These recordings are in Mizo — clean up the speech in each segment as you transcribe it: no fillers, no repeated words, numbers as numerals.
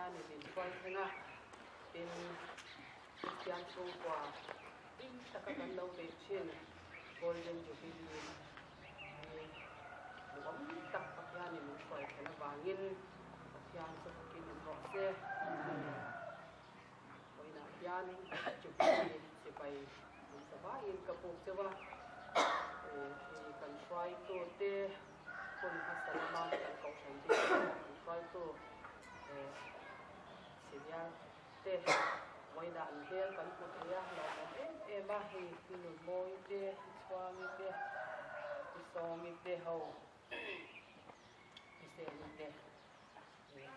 Pathianin min hruai thleng a, tin, Kristian chhungkua hlim taka kan lo beih thin Golden Jubilee hi duhawm tak Pathianin min hruai thlen avangin Pathian chu fakin awm rawh se. Vawiinah hian Jubilee sipai an sa vaiin ka buk cheu a, hei kan hruaitute hun hmasa lama kan kohhran bik pawh kan hruaitu senior te vawiinah an hmel kan hmu thei a, lawmawm em em a, hei hi Nunmawi te, Chhuangi te, Sawmi te ho Piseni te.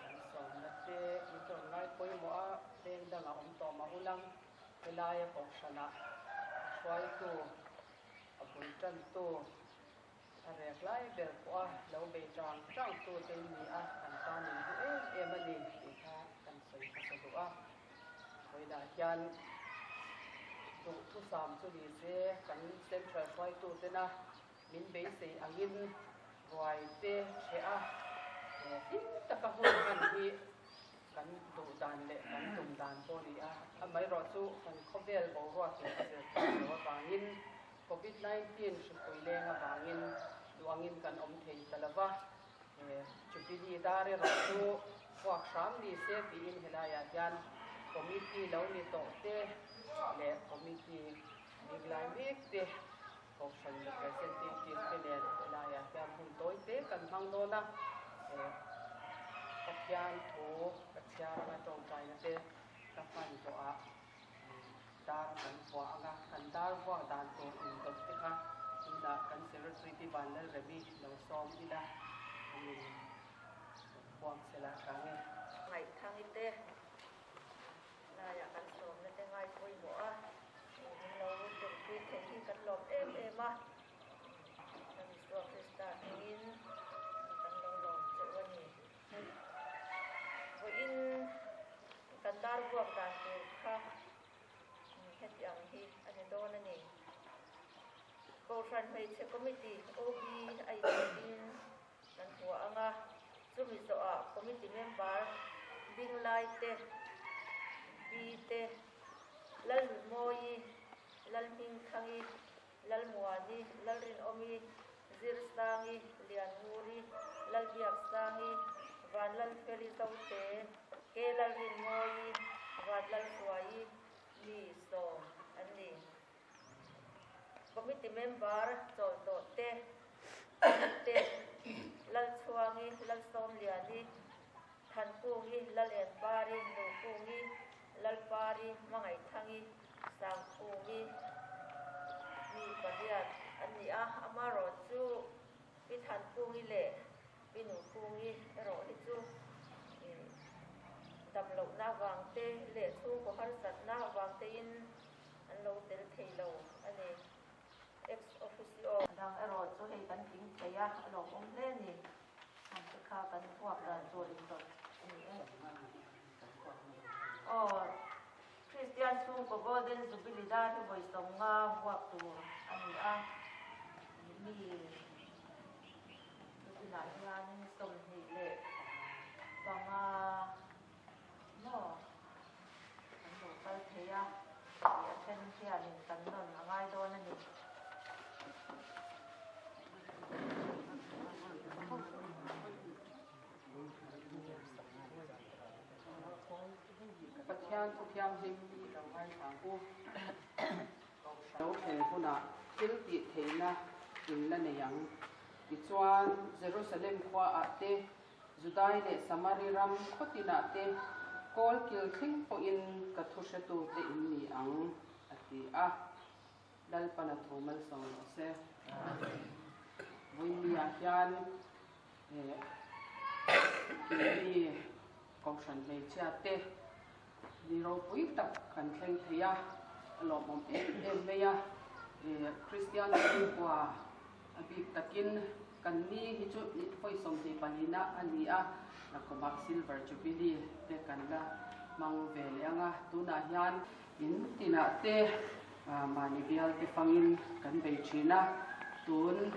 Kan sawmna te min rawn ngai pawimawh a, veng dangah awm tawh mah ulang, helaia kohhranah a hruaitu, a bul tantu, a rek lai ber pawha lo bei tang tangtu te in ni a, kan tan in hmu em em a ni tih kha kan sawi hmasa duh a. Vawiinah hian duhthusam chu ni se kan Central hruaitu tena Min beisei angin ruai te hreh a, hlim taka hun hman hi kan duh dan leh kan tum dan pawh a ni a. Amaherawh chu kan khawvel boruakin a zir tawh lo avangin Covid 19 hripui leng avangin duh angin kan awm thei ta lo va. Jubilee dar erawh chu vuak hram ni se tiin helaiah hian committee lo ni tawh te leh committee bik lai mek te Kohhran representative te nen helaiah hian hun tawi te kan hmang dawn a, Pathian thu ka chhiar anga tawngtaina te ka hman zawhah dar kan vuah anga, kan dar vuak dan tur indawt te kha tunah kan Secretary Pi Vanlalremi lo sawm ila amin puang sela tha nge. Ngaihthang i te Laiah kan sawmna te ngai pawimawh a, min lo tumtui theih hi kan lawm em em a, Kan Isua Krista hmingin kan lo lawm cheu a ni. Vawiin kan dar vuak dan tur kha heti ang hi a ni dawn a ni. Kohhran Hmeichhe Committee, OB, a inthawhin Kan hua ang a, chumi zawhah committee member Dinglai te, Pi te, Lalnunmawi, Lalhmingthangi, Lalmuani, Lalrinawmi, Zirsangi, Liannguri, Lalbiaksangi, Vanlalfeli Zote, Ke Lalrinmawi, Vanlalhruaii, mi sawm an ni. Committee member chawl tawh te, te, Lalchhuangi, Lalsawmliani, Thankungi, Lalenpari, Nukungi, Lalpari, Hmangaithangi, Sangkhungi mi pariat an ni a, amarawh chu Pi Thankungi leh Pi Nukungi erawh hi chu damlohna avangte leh chhungkaw harsatna avangtein An lo tel thei lo a ni. Ex officio. A dang erawh chu hei kan tling thei a, a lawmawm hle a ni. An te kha kan vuak dan tur indawt a ni e. Aw, Kristian chhungkaw Golden Jubilee dar hi vawi 50 vuak tur a ni a, mi chutinah hianin 25 maw? Kan lo kal thei a, tih a then hianin kan nawn a ngai dawn a ni. Pathian thu thianghlim i lo ngaithla ang u. Lo thlen hunah thil tih theihna in la nei ang. Tichuan, Jerusalem khuaah te Judai leh Samari ram khaw tinah te kawl kil thleng pawhin ka thu hretute in ni ang, a ti a. Lalpan a thu malsawm rawh se. Vawiinniah hian keini Kohhran hmeichhia te ni ropui tak kan thleng thei a, a lawmawm em em mai a. Kristian chhungkua a bik takin Kan ni hi chu vawi 24 na a ni a, Nakumah Silver Jubilee te kan la hmang ve leh ang a, tunah hian in tinah te mahni bial te fangin kan bei thin a, tun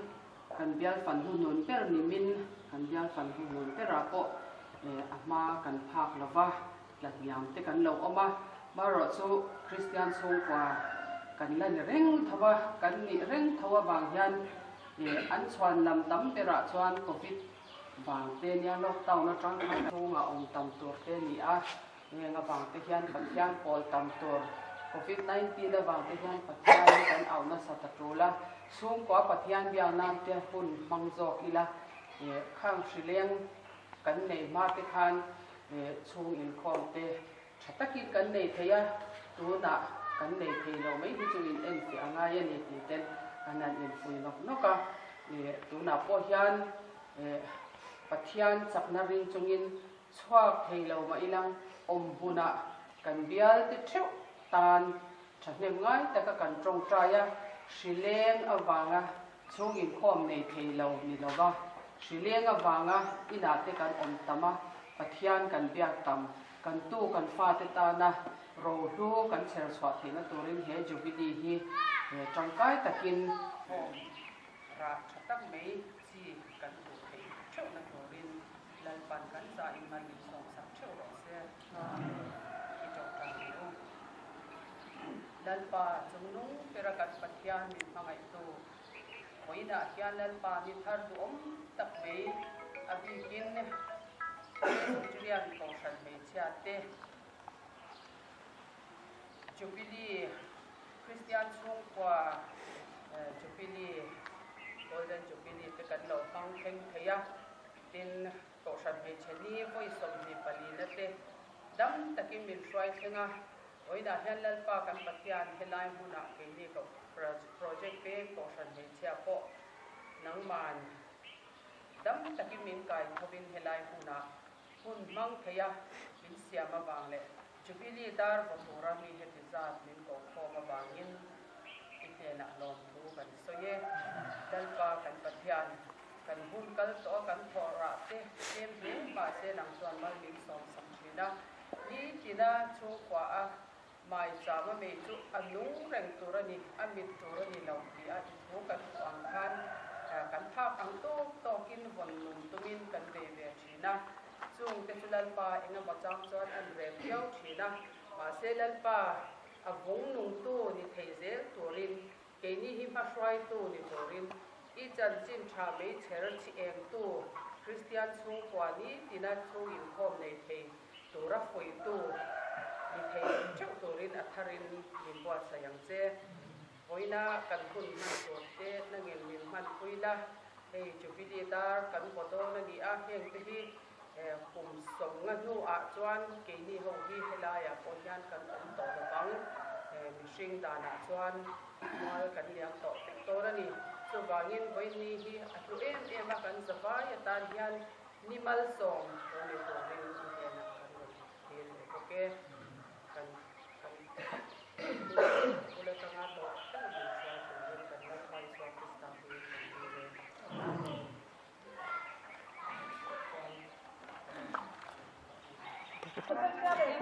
kan bial fan hnuhnun ber nimin kan bial fan hnuhnun berah pawh. a hma kan phak lo va, tla hniam te kan lo awm a, marawh chu Kristian chhungkua kan la ni reng tho a, kan nih reng tho avang hian an chhuan lam tam berah chuan Covid vang te nia lockdown atang khan chhungah awm tam tur te a ni a, heng avang te hian Pathian pawl tam tur Covid 19 avang te hian Pathian kan auh nasa ta tul a, chhungkua Pathian biak nan te hun hmang zawk ila khang hrileng kan nei hma te khan chhung inkhawm te tha takin kan nei thei a, tunah kan nei thei lo mai hi chu in enfiah a ngai a ni tih ten an han inpui nawk nawk a, tunah pawh hian Pathian chakna ring chungin chhuak thei lo mah ilang awm hmunah kan bial te theuh tan thahnem ngai taka kan tawngtai a, hrileng avanga Chhung inkhawm nei thei lo ni lova, hrileng avanga inah te kan awm tam a, Pathian kan biak tam, kan tu kan fate tana rohlu kan chher chhuah theihna turin he Jubilee hi tangkai takin home rah tha tak mai chi kan duh theih theuhna turin Lalpan kan zahin mal min sawmsak theuh rawh se. I tawngtai ang u. Lalpa chungnung bera kan Pathian min hmangaihtu, vawiinah hian Lalpa ni thar duhawm tak mai a bikin Presbyterian Kohhran hmeichhia te, Jubilee Kristian chhungkua Jubilee, Golden Jubilee te kan lo hmang thleng thei a, tin Kohhran hmeichhe ni vawi 24 na te dam takin min hruai thleng a, Vawiinah hian Lalpa kan Pathian helai hmunah keini ko project peng Kohhran hmeichhia pawh nangman dam takin min kai thovin helai hmunah hun hmang thei a min siam avang leh Jubilee dar vaw tura mi heti zat min koh khawm avangin i hnenah lawmthu kan sawi e. Lalpa kan Pathian kan hun kal tawh a kan thawh rah te tlem hle mahse nang chuan mal min sawmsak thin a. Ni tina chhungkua a mai cham a mei chu a nung reng tur a ni, a mit tur a ni lo tih a i thu kan hmuh ang khan kan phak ang tawk tawkin vawn nun tumin kan bei ve thin a. Chung te chu Lalpa engemaw chang chuan an rel viau thin a, mahse Lalpa a vung nungtu ni thei zel turin Keini hi hmahruaitu ni turin i chanchin tha meichher chi engtu Kristian chhungkua ni tina chhung inkhawm nei thei tura fuihtu ni thei theuh turin a tharin min buatsaih ang che. Vawiina kan hun hman tur te nangin min hmanpui la, hei Jubilee dar kan vaw dawn a ni a, hengte hi Kum sawmnga hnuah chuan keini ho hi helaiah pawh hian kan awm tawh lo vang. Mihring danah chuan mual kan liam tawh vek dawn a ni. Chuvangin vawiini hi a hlu em em a, kan zavai atan hian ni malsawm lo ni turin i hnenah kan rawn dil leh bawk e. Kan kan bul atanga tawh thleng min hruai turin kan Lalpa Isua Krista hmingin kan dil e.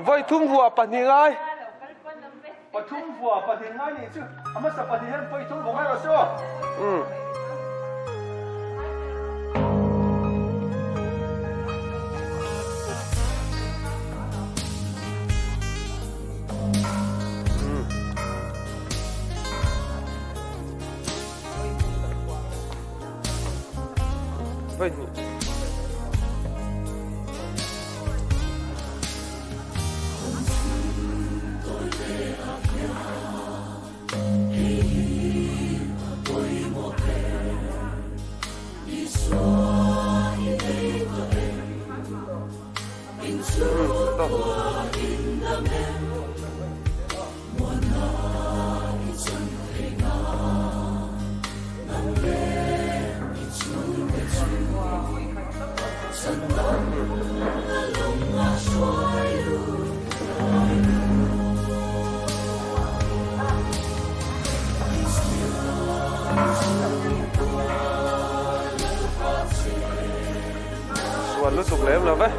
Vawi thum vua pahnih ngai. Pathum vua pahnih ngai nih chu a hmasa pahnih hian vawi thum vua ngai rawh se aw. Umm. Suan lutuk lem lo ve.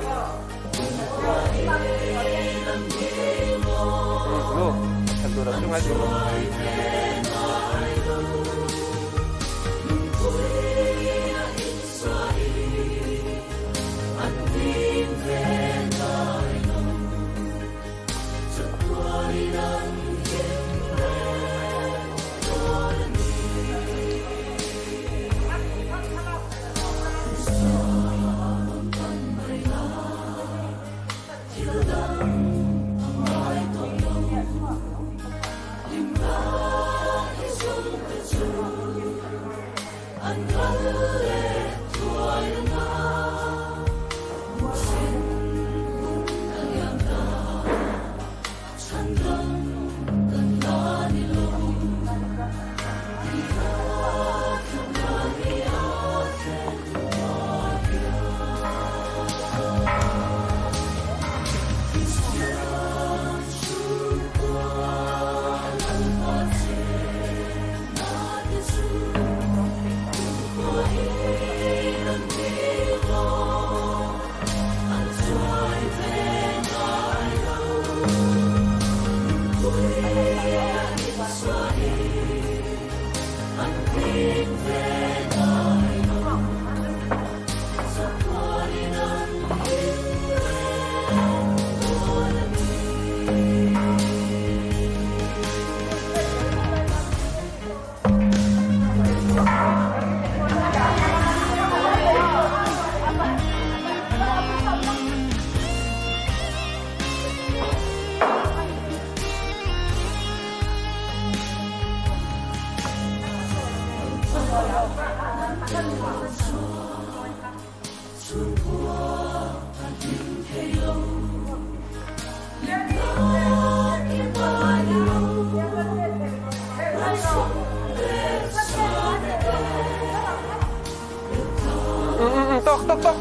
tawk tawk.